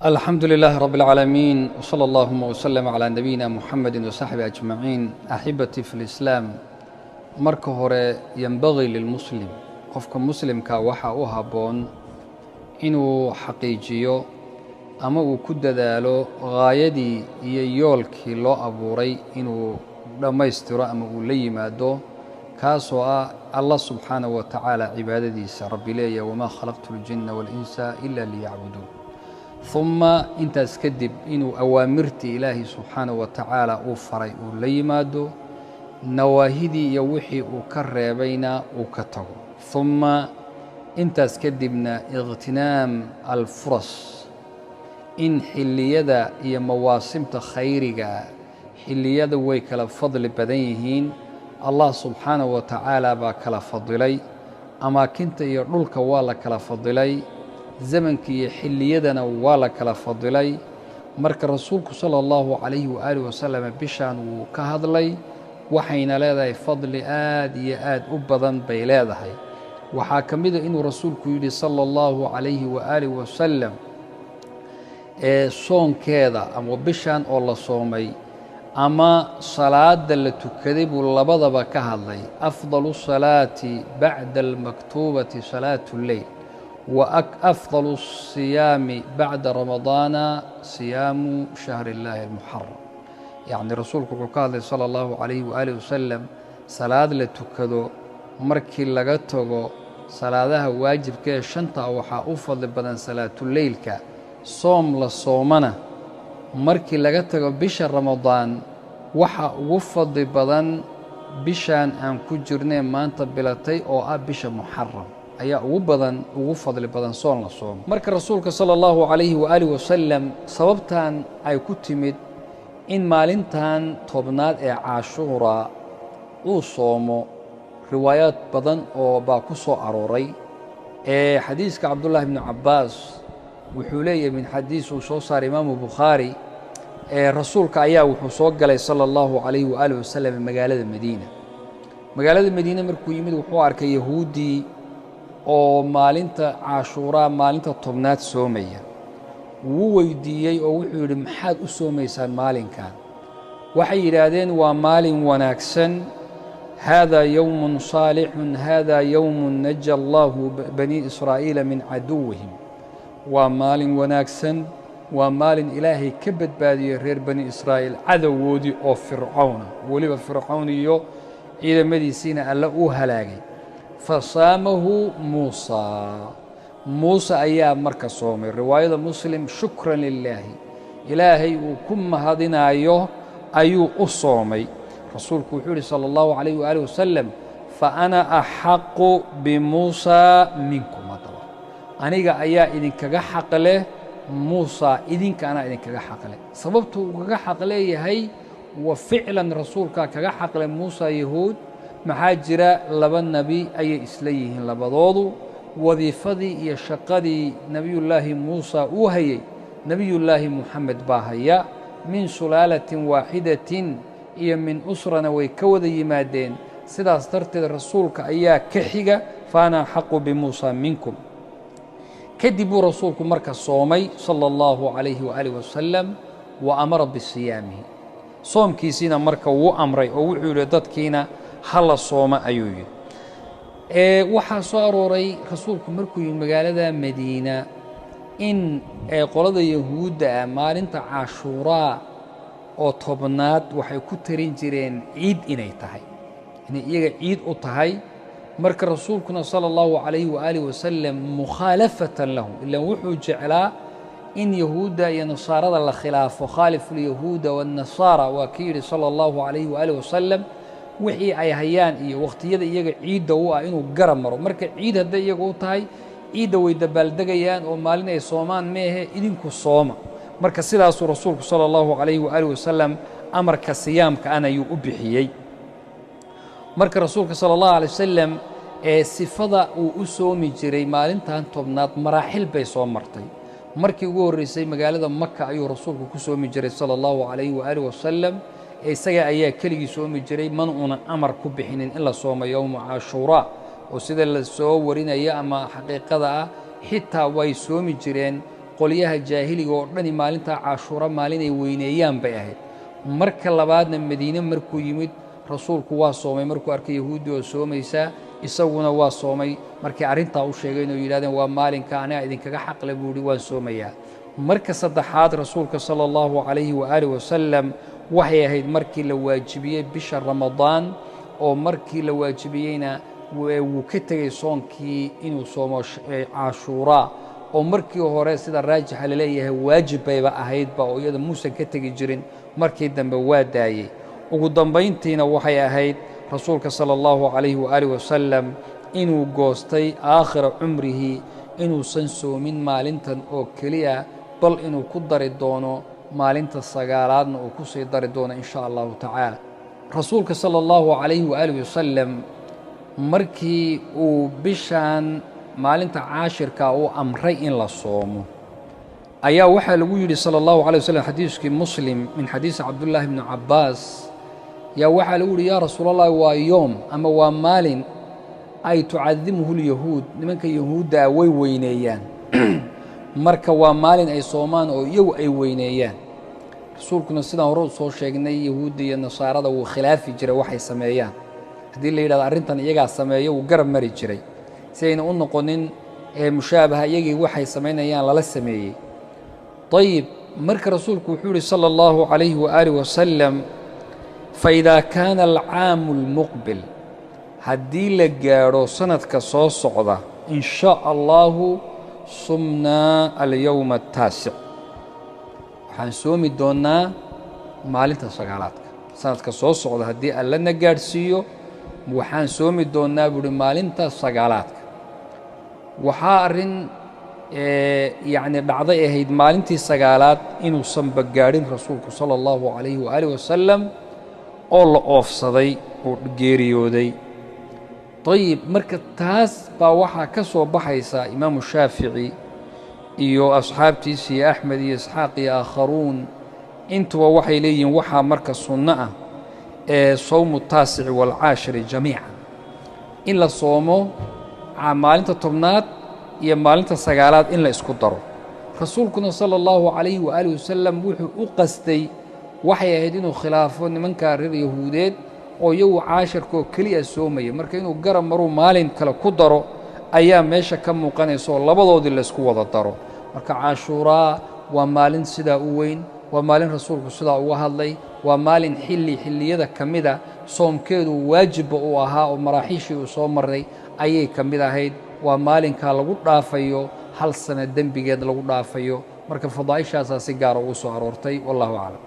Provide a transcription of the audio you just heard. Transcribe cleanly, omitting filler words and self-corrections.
Alxamdu lilaahi rabi اlcaalamiin wsala allahuma wslm calaa nabiyina muxamedi wasaxbi ajmaciin. Axibatii fi lislaam, marka hore yenbagii lilmuslim, qofka muslimka waxaa u habboon inuu xaqiijiyo ama uu ku dadaalo ghaayadii iyo yoolkii loo abuuray inuu dhammaystiro ama uu la yimaado, kaasoo ah Allah subxaanaه wa tacaala cibaadadiisa. Rabbi leeyahy: "Wamaa khalaqtu اljinna waاlinsa ila liyacbuduun." Uma intaas kadib inuu awaamirtii Ilaahay subxaanaه wa tacaala uu faray uu la yimaado, nawaahidii iyo wixii uu ka reebayna uu ka tago. Uma intaas kadibna iqtinaam alfuras, in xilliyada iyo mawaasimta khayriga, xilliyada way kala fadli badan yihiin, Allah subxaanaه wa tacaala baa kala fadilay. Amaakinta iyo dhulka waa la kala fadilay, zamanka iyo xilliyadana waa la kala fadilay. Marka Rasuulku sala allahu calayhi waaalih wasalam bishaan wuu ka hadlay, waxayna leedahay fadli aad iyo aad u badan bay leedahay. Waxaa ka mida inuu Rasuulku yidhi sala allahu calayhi waaalih wasalam ee soonkeeda ama bishan oo la soomay ama salaada la tukaday buu labadaba ka hadlay: "Afdalu salaati bacda almaktuubati salaatu lleyl, wa afdalu asiyaami bacda ramadaana siyaamu shahri illaahi almuxaram." Yacni Rasuulku wuxuu ka hadlay sala allahu calayhi waaalih wasalam salaad la tukado markii laga tago salaadaha waajibka ee shanta waxaa u fadli badan salaatuleylka. Soom la soomana markii laga tago bisha Ramadaan waxa ugu fadli badan bishaan aan ku jirnay maanta bilatay oo ah bisha Muxaram ayaa ugu badan, ugu fadli badan soon la soomo. Marka Rasuulka sala allahu calayhi waaalih wasalam sababtan ay ku timid in maalintan 10aad ee Caashuura uu soomo, riwaayaad badan oo baa ku soo arooray. Ee xadiiska Cabdullaahi bnu Cabbaas wuxuu leeyahay, min xadiis uu soo saaray Imaamu Bukhaari, ee Rasuulka ayaa wuxuu soo galay sala allahu calayhi waaalih wasalam magaalada Madiina. Magaalada Madiine markuu yimid wuxuu arkay Yahuuddii oo maalinta Caashuuraa, maalinta 10aad soomaya. Wuu weydiiyey oo wuxuu yidhi: "Maxaad u soomaysaan maalinkan?" Waxay yidhaahdeen: "Waa maalin wanaagsan. Hada yowmun saalixun, hada yowmun naja allahu bani Israa'iila min caduwihim." Waa maalin wanaagsan, waa maalin Ilaahay ka badbaadiyey reer Bani Israa'iil cadowgoodii oo Fircawna, weliba Fircawn iyo ciidamadiisiina Alle uu halaagay. Fa saamahu Muusaa, Muuse ayaa marka soomay. Riwaayada Muslim, shukran lilaahi, Ilaahay uu ku mahadinaayo ayuu u soomay. Rasuulku wuxuu yidhi sala allahu calayh waaalih wasalam: "Fa ana axaqu bimuusaa minkum." Haddaba aniga ayaa idinkaga xaq leh Muusa, idinka anaa idinkaga xaq leh. Sababtuu uu kaga xaq leeyahay, wa ficlan Rasuulkaa kaga xaqleh Muusa Yahuud. Maxaa jira? Laba nebi ayay isla yihiin labadoodu. Wadiifadii iyo shaqadii Nebiyullaahi Muusa uu hayey, Nebiyullaahi Muxamed baa haya. Min sulaalatin waaxidatin iyo min usrana way ka wada yimaadeen. Sidaas darteed Rasuulka ayaa ka xiga. "Fa ana axaqu bimuusa minkum." Kadib buu Rasuulku marka soomay sala allahu calayhi waaalih wasalam, wa amara bisiyaamihi, soomkiisiina marka wuu amray oo wuxuu yidhi: "Dadkiina ha la sooma," ayuu yidhi. Waxaa soo arooray Rasuulku markuu yimid magaalada Madiina in qolada Yahuudda ah maalinta Caashuuraa oo 10aad waxay ku tarin jireen ciid inay tahay, inay iyaga ciid u tahay. Marka Rasuulkuna sala allahu calayhi waaalih wasalam mukhaalafatan lahu, ilaan wuxuu jeclaa in Yahuudda iyo Nasaarada la khilaafo. "Khaalifu lyahuuda waannasaara" waa kii yidhi sala allahu calayhi waaalih wasalam. Wixii ay hayaan iyo wakhtiyada iyaga ciidda u ah inuu garab maro. Marka ciid hadday iyaga u tahay, ciidda way dabaaldegayaan oo maalin ay soomaan meehe, idinku sooma. Marka sidaasuu Rasuulku sala allahu calayhi waaalih wasalam amarka siyaamka an ayuu u bixiyey. Marka Rasuulka sala allahu alay wasalam ee sifada uu u soomi jiray maalintan 10aad maraaxil bay soo martay. Markii ugu horreysay magaalada Maka ayuu Rasuulku ku soomi jiray sala allahu calayhi waaalih wasalam. Isaga ayaa keligii soomi jiray, mana una amar ku bixinin in la soomo yowma Caashuuraa. Oo sida la soo warinaya ama xaqiiqada ah, xitaa way soomi jireen. Qolyaha jaahiliga oo dhani maalintaa Caashuura maalinay weyneeyaan bay ahayd. Marka labaadna Madiine markuu yimid rasuulku waa soomay, markuu arkay yahuuddi oo soomaysaa isaguna waa soomay. Markay arrintaa u sheegeen oo yidhahdeen waa maalinka aniga idinkaga xaqle, buu yidhi waan soomayaa. Marka saddexaad rasuulka sala allahu calayhi waaalih wasalam waxay ahayd markii la waajibiyey bisha Ramadaan, oo markii la waajibiyeyna wuu ka tegey soonkii inuu soomo Caashuuraa, oo markii hore sida raajixa laleeyahay waajib bayba ahaydba oo iyada muusan ka tegi jirin, markii dambe waa daayey. Ugu dambayntiina waxay ahayd rasuulka sala allahu calayhi waaalih wasalam inuu goostay aakhira cumrihi inuusan soomin maalintan oo keliya, bal inuu ku dari doono maalinta sagaalaadna uu ku sii dari doono in sha allahu tacaala. Rasuulka sala allahu calayhi waaalih wasalam markii uu bishaan maalinta caashirka uu amray in la soomo ayaa waxaa lagu yidhi sala allahu alay waslm, xadiiskii Muslim min xadiisi Cabdullaahi bni Cabbaas, yaa waxaa lagu yidhi: yaa Rasuulallahi, waa yoom ama waa maalin ay tucadimuhu lyahuud, nimanka yahuudda ah way weyneeyaan, marka waa maalin ay soomaan oo iyagu ay weyneeyaan. Rasuulkuna sidaan hore u soo sheegnay yahuudda iyo nasaarada wuu khilaafi jiray waxay sameeyaan. Haddii la yidhahdo arrintan iyagaa sameeyo, wuu garab mari jiray si ayna u noqonin mushaabaha iyagii waxay samaynayaan lala sameeyey. Ayib, marka rasuulku wuxuu yihi sala allahu calayhi waaalih wasalam: faidaa kaana alcaamu almuqbil, haddii la gaadho sanadka soo socda, in shaa allahu sumnaa alyowma ataasic, waxaan soomi doonnaa maalinta sagaalaadka. Sanadka soo socda haddii Allana gaadhsiiyo waxaan soomi doonnaa, buu uhi, maalinta sagaalaadka. Waxaa arrin yacni dhacday ahayd maalintii sagaalaad inuusanba gaadhin rasuulku sala allahu calayhi waaalih wasalam oo la oofsaday oo geeriyooday. Ayib, marka taas baa waxaa ka soo baxaysa Imaamu Shaafici iyo asxaabtiisa iyo Axmed iyo Isxaaq iyo aakharuun intuba waxay leeyihiin waxaa marka sunno ah ee sawmu taasici waalcaashiri jamiican, in la soomo maalinta 10aad iyo maalinta sagaalaad in la isku daro. Rasuulkuna sala allahu calayhi waaalih wasalam wuxuu u qastay waxay ahayd inuu khilaafo nimanka reer yahuudeed oo iyagu caashirka oo keliya soomaya, marka inuu garab maruu maalin kale ku daro ayaa meesha ka muuqanaysa oo labadoodii laysku wada daro. Marka Caashuuraa waa maalin sidaa u weyn, waa maalin rasuulku sidaa uga hadlay, waa maalin xilli xilliyada ka mida soomkeedu waajibba uu ahaa oo maraaxiishii uu soo maray ayay ka mid ahayd. Waa maalinkaa lagu dhaafayo hal sano dembigeed lagu dhaafayo. Marka fadaa'ishaasaa si gaara ugu soo aroortay. Wallahu aclam.